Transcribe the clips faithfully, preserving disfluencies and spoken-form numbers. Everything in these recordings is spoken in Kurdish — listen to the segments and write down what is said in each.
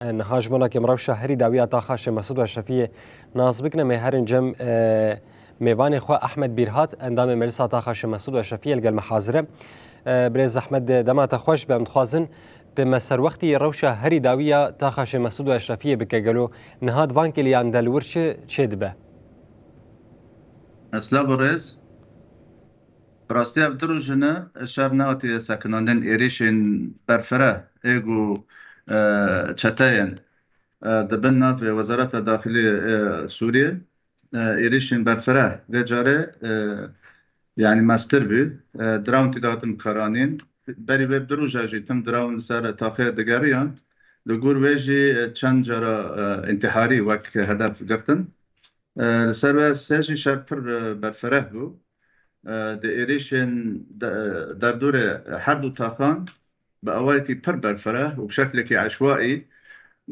Niha ji bona ke em rewşa herî dawiya taxa Şêx Mesûd Eşrefiyê nas bikine, me herin cem, e, mêvanê xwe Ehmed Bîrhat, endamê Meclisa Taxa Şêx Mesûd Eşrefiyê li gel me hazir e. E, birêz Ehmed, dema te xweş be, em dixwazin tu me serwextî rewşa herî dawiya taxa Şêx Mesûd Eşrefiyê bike, gelo niha di van kêliyan de li wir çi çêdibe? Silav û rêz. Bi rastî ev du roj in e, şer nehatiye sekinandin, êrîşên berfireh ê ku, e, çeteyên, e, di bin navê Wezareta Daxilî, e, Sûriyê, e, êrîşên berfireh vê carê, e, yanî mestir bû. E, drawin tê de hatin bikaranîn. Berî vê bi du roja jî tim drawin li ser taxê digeriyan. Li gor vê jî, e, çend cara, e, întiharî wek hedef girtin. E, li ser wê sê jî şer pir, e, berfireh bû. E, di êrîşên de-, derdorê her du taxan bi awayekî pir berfireh û bi şeklekî eşwaî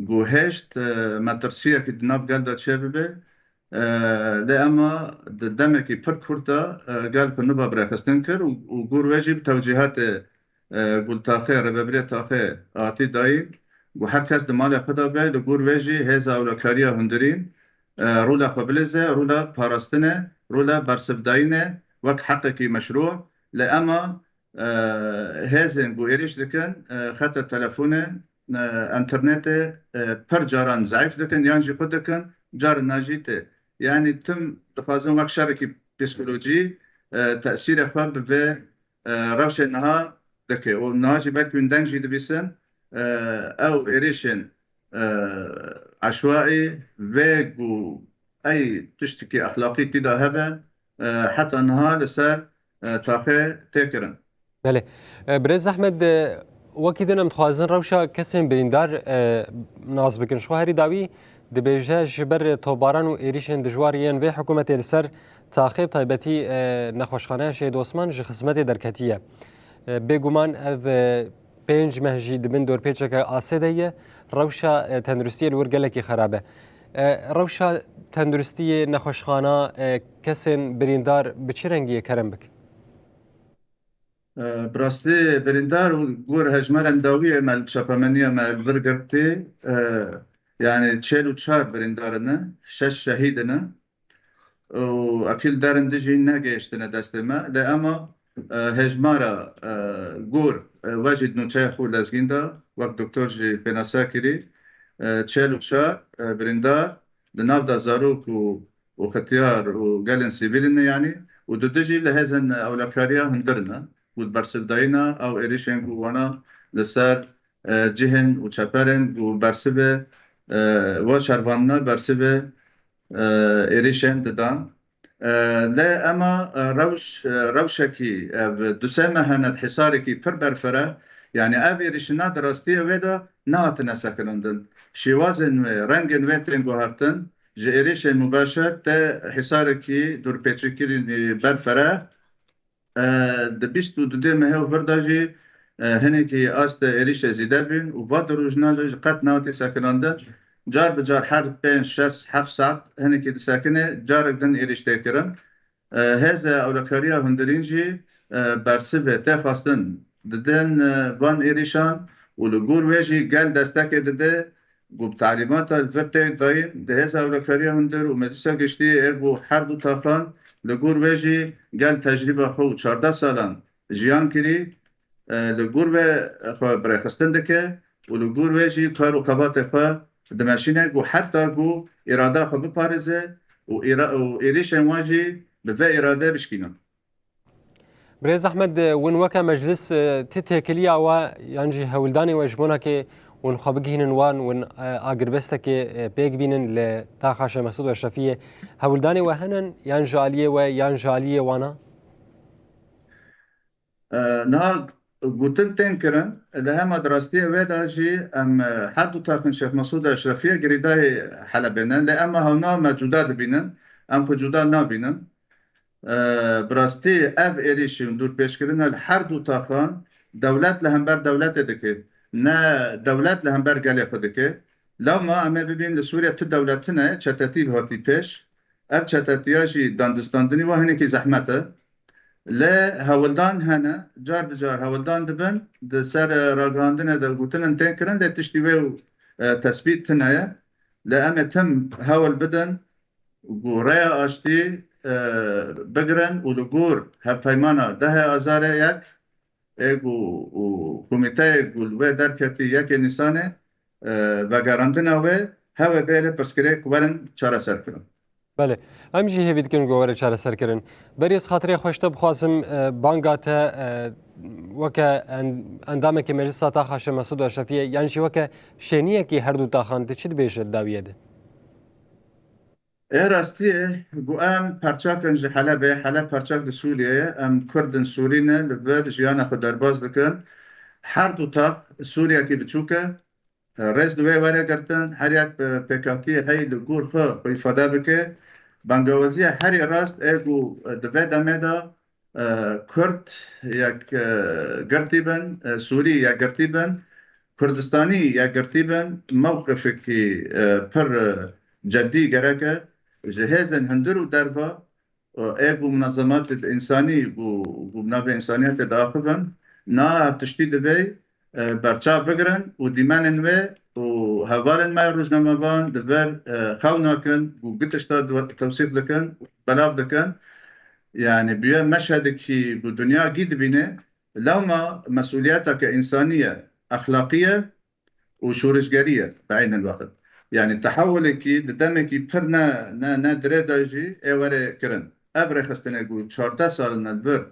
ku hêşt, e, metirsiyekî di nav gel de çêbibe. E, lê ema di demekî pir kurt de, e, gel xwe niva bi rêxistin kir û, û gor wê jî bi tewcîhatê, e, ku li taxê, rêvebirê taxê hatî dayîn, ku her kes di malê xwe de be, li gor wê jî hêza ewlekariya hundirîn, e, rola xwe bilîze, rola parastinê, rola bersivdayînê wek heqekî meşrû. Lê ema, e, hêzên ku êrîş dikin, e, xeta telefonê, e, înternetê, e, pir caran zeîf dikin yan jî xwe dikin, caran na jî tê. Yanî tim dixwazin wek şerekî psîkolojî, e, tesîrê xwe bi vê, e, rewşê niha dike. Û niha jî belkî hûn deng jî dibîsin, e, ew êrîşên, e, eşwaî vê ku ey tiştekî exlaqî tê de hebe, e, heta niha li ser, e, taxê tê kirin. Belê. E, Birêz Ehmed, e, wekî din em dixwazin rewşa kesên birîndar, e, nas bikin. Ji xwe herî dawî dibêje, ji ber tobaran û êrîşên dijwar yên vê hikûmetê li ser taxê, bi taybetî, e, nexweşxaneya Şehîd Osman ji xizmetê derketiye. E, bêguman ev, e, pênc meh jî di bin dorpêçeke asê de ye. Rewşa, e, tenduristiyê li wir gelekî xerab e. E, rewşa tenduristiyê, nexweşxana, e, kesên birîndar bi çi rengî ye, kerem bik? E, bi rastî birîndar û gor hejmarên dawiyê me li çapemeniya me li vir girtî, e, yanî çel û çar birîndar in, şeş şehîd in. Û ekî li derên din jî negihiştine destê me. Lê ema, e, hejmara, e, gor, e, we jî di nûçeya xwe lezgîn de, wek doktor jî pênase kirî, e, çel û çar, e, birîndar, di nav de zarok û, û xityar û gelên sivîl in, yanî, û di du jî li hêzên ewlekariya hundir ne, û di bersivdayîna ew êrîşên ku wana li ser, e, cihên û çeperên ku bersivê, e, wa şervanine bersivê, e, êrîşên didan. E, lê ema, e, rewş, e, rewşekî ev du sê meh hene di hîsarekî pir berfireh, yanî ev êrîşina di rastiyê wê de nehatine sekinandin. Şêwazên wê, rengên wê tên guhertin, ji êrîşên mubaşer tê hîsarekî dorpêçîkirî berfireh. E, di bîst û dudê mehê û vir de jî, e, hinekî astê êrîşê zêde bîn û va du rojna de jî qet nehatî sekinandin. Car bi car her pênc, şeş, heft saet hinekî disekine, carek din êrîş tê kirin. E, hêzê ewlekariya hundirîn jî, e, bersivê tê xwestin didin, e, van êrîşan û li gor wê jî gel destekê dide. Ku bi talîmata li vir tê dayîn, di hêza ewlekariya hundir û Meclisa Giştî ê ku her du taxan li gor wê jî gel tecrîba xwe û çardeh salan jiyan kirî, e, li gor wê xwe birêxistin dike û li gor wê jî kar û xebatê xwe dimeşîne ku heta ku îrada xwe biparêze û îra-, û êrîşên wan jî bi vê îrade bişkînin. Birêz Ehmed, hûn weke meclis, e, ti têkiliya we yan jî hewldanê we ji bona ke hûn xwe bigihînin wan, hûn, e, agirbestekê, e, pêk bînin li taxa Şêx Mesûd Eşrefiyê, hewldanê we hene yan ji aliyê we yan ji aliyê wana? E, niha gotin tên kirin, li hema di rastiyê wê de jî em, e, her du taxên Şêx Mesûd Eşrefiyê girêdayî Helebê ne, lê ema hewna me cuda dibînin, em xwe cuda nabînin. E, bi rastî ev êrîşî û dûrpêçkirina li her du taxan dewlet li hember dewletê dike, ne dewlet li hember gelê xwe dike. Lewma em ê bibîn li Sûriye tu dewlet tune, çetetî hatî pêş. Ev çetetiya jî dandistandinî wa hinekî zehmet e. Lê hewldan hene, car bi car hewldan dibin, di ser, e, ragihandinê de gotin in tên kirin, lê tiştî wê û e, tespît tune ye. Lê em ê tim hewl bidin ku rêya aştî, e, bigirin û li gor hevpeymana dehê Azarê yek ê ku û komîteyê ku li wê derketî yekê Nîsanê, e, vegerandina wê hewe bê lê pirsgirêk werin çareserkirin. Belê. Em jî hêvî dikin ku were çareserkirin. Berî ez xatirê xwe ji te bixwazim, e, banga te, e, weke en-, endamekî Meclisa Taxa Şêx Mesûd Eşrefiyê yan jî weke şêniyekî her du taxan tu çi dibêje di dawiyê de? Ê rastiyê ku em parçak in ji Helebê, Heleb parçak li Sûriyê ye, em Kurd in Sûrî ne, li vir jiyana xwe derbas dikin. Her du tax Sûriyekî biçûk e. Rêz li wê were girtin, her yek bi pêkhatiyê heyî li gor xwe xwe îfade bike. Bangawaziya herî rast ê ku di vê demê de, e, Kurd yek, e, girtî bin, e, Sûrî yek girtî bin, Kurdistanî yek girtî bin, mewqifekî, e, pir, e, cedî gerek e. Ji hêzên hundir û derva, ê ku munazematê însanî ku, ku bi navê însaniyetê diaxivin, niha ev tiştî divê, e, berçav bigirin û dîmenên wê û hevalên me rojnamevan di vir, e, xew nakin ku gi tişta di-, tewsîf dikin, belav dikin. Yanî bûye meşhedekî ku dinya gî dibîne, lewma mesûliyeteke însanî ye, exlaqî ye, û şorişgerî ye bi eynî wext. Yanî tehewulekî di demekî pir ne, ne, ne dirê de jî ê were kirin. Ev rêxistinê ku çardeh sal in li vir,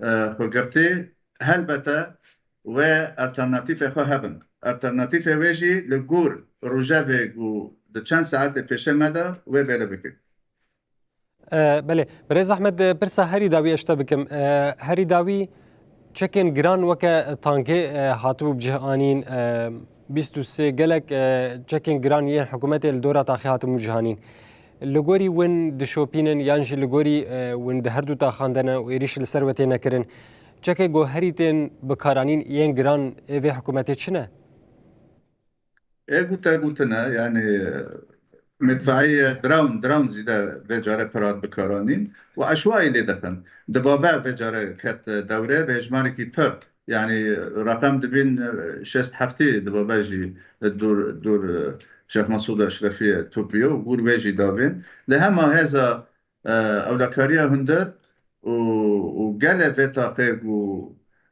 e, xwe girtî, helbete wê alternatîfê xwe hebin. Alternatîfê wê jî li gor rojevê ku di çend saetê pêşê me de wê bêle bikin. E, belê. Birêz Ehmed, e, pirsa herî dawî ez te bikim. E, herî dawî çekên giran weke tangê, e, hatibû bi cih anîn, e, bîst û sê gelek, e, çekên giran yên hikûmetê li dora taxê hatibû cih anîn. Li gorî win dişopînin yan jî li gorî, e, win di her du taxan de ne û êrîş li ser we têne kirin. Çekê ku herî tên bikaranîn yên giran ê vê hikûmetê çi ne? Ê ku te gotine, yanî, midfeî ye, dron, dron zîde vê care pir hat bikaranîn û eşwayî lê dixin. Dibabe vê care ket dewrê bi hejmarekî pir, yanî, reqem dibîn, e, şêst heftê dibabe jî dûr, dûr, e, Şêx Mesûd Eşrefiyê topiye û gor wê jî davên. Lê hema hêza e, ewlekariya hundir û, û gelê vê taqê ku,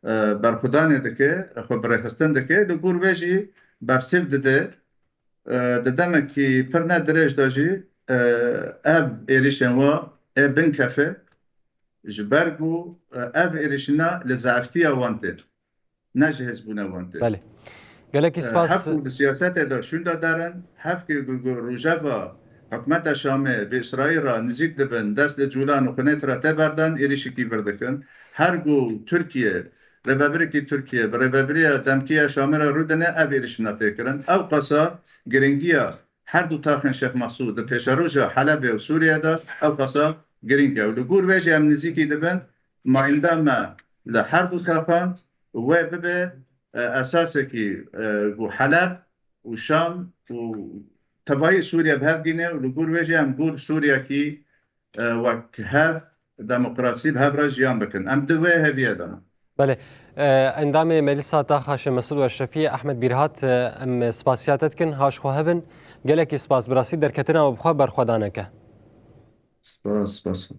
e, berxwedanê dike, xwe birêxistin dike, li gor wê jî bersiv dide. E, di demekî pir ne dirêj de jî, e, ev êrîşên wa ê bin kefe, ji ber ku, e, ev êrîşîna li zeeftiya wan tê. Ne ji hêzbûna wan tê. Belê. Gelekî spas. Hevku di siyasetê de şûnda derin, hevkî ku, ku rojeva hikûmeta Şamê bi Îsraîl re nizîk dibin, dest li Cûlan û Xunêt re tê berdan, êrîşekî vir dikin. Her ku Tirkiye, rêvebirekî Tirkiye, bi rêvebiriya demkî ya Şamê re rûdine, ev êrîşina tê kirin. Ew qasa girîngiya her du taxên Şêx Mesûd di pêşeroja Helebê û Sûriyê de ew qasa girîng e. Û li gor vê jî em nizîkî dibin, mayînda me li her du taxan wê bibe, e, esasekî, e, ku Heleb û Şam û tevayî Sûriye bi hev gîne û li gor vê jî em gor Sûriyekî, e, wek hev demokrasî bi hev re jiyan bikin. Em di wê hêviyê de ne. Belê. E, endamê Meclisa Taxa Şêx Mesûd û Eşrefiyê Ehmed Bîrhat, e, em spasiya te dikin. Haş xwe hebin. Gelekî spas. Bi rastî derketina we bi xwe berxwedaneke. Spas, spas.